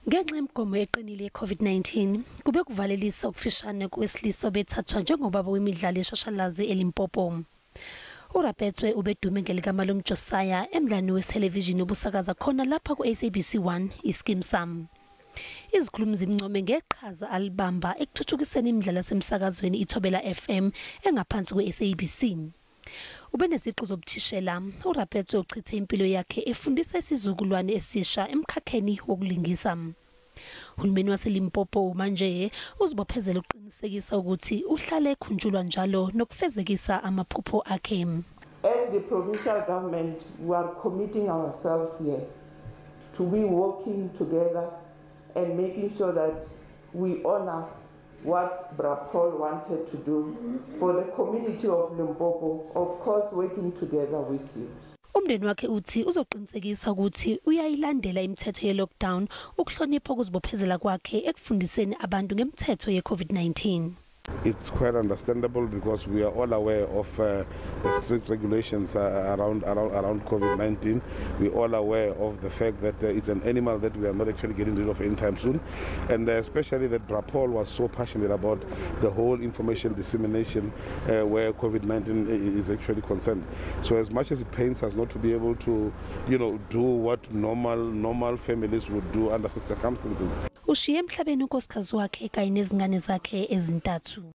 Ngenxa yemigomo eqinile ye-COVID-19, kube kuvalelisa okufishane kowesilisa obethathwa njengobaba wemidlalo yeshashalazi eLimpopo. URapetswe ubedume ngelikaMalume Josiah emdlalweni wethelevishini obusakaza khona lapha ku-SABC 1 iSkeem Saam. Izikhulumi zimncome ngeqhaza alibamba ekuthuthukiseni imidlalo yasemsakazweni iThobela FM engaphansi kwe-SABC. Ubeneziqu zobuthishela, uRapetswe uchithe impilo yakhe efundisa isizukulwane esisha emkhakheni wokulingisa. Uhulumeni waseLimpopo manje uzibophezela ukuqinisekisa ukuthi uhlale ekhunjulwa njalo nokufezekisa amaphupho akhe. As the provincial government, we are committing ourselves here to be working together and making sure that we honor what Bra Paul wanted to do for the community of Limpopo, of course working together with you. Umndeni wakhe uthi uzoqinisekisa ukuthi uyayilandela imithetho ye-lockdown ukuhlonipha ukuzibophezela kwakhe ekufundiseni abantu ngemithetho ye-COVID-19. It's quite understandable because we are all aware of the strict regulations around COVID-19. We're all aware of the fact that it's an animal that we are not actually getting rid of anytime soon, and especially that Bra Paul was so passionate about the whole information dissemination where COVID-19 is actually concerned. So as much as it pains us not to be able to do what normal families would do under such circumstances. Ushiye emhlabeni unkosikazi wakhe kanye nezingane zakhe ezintathu.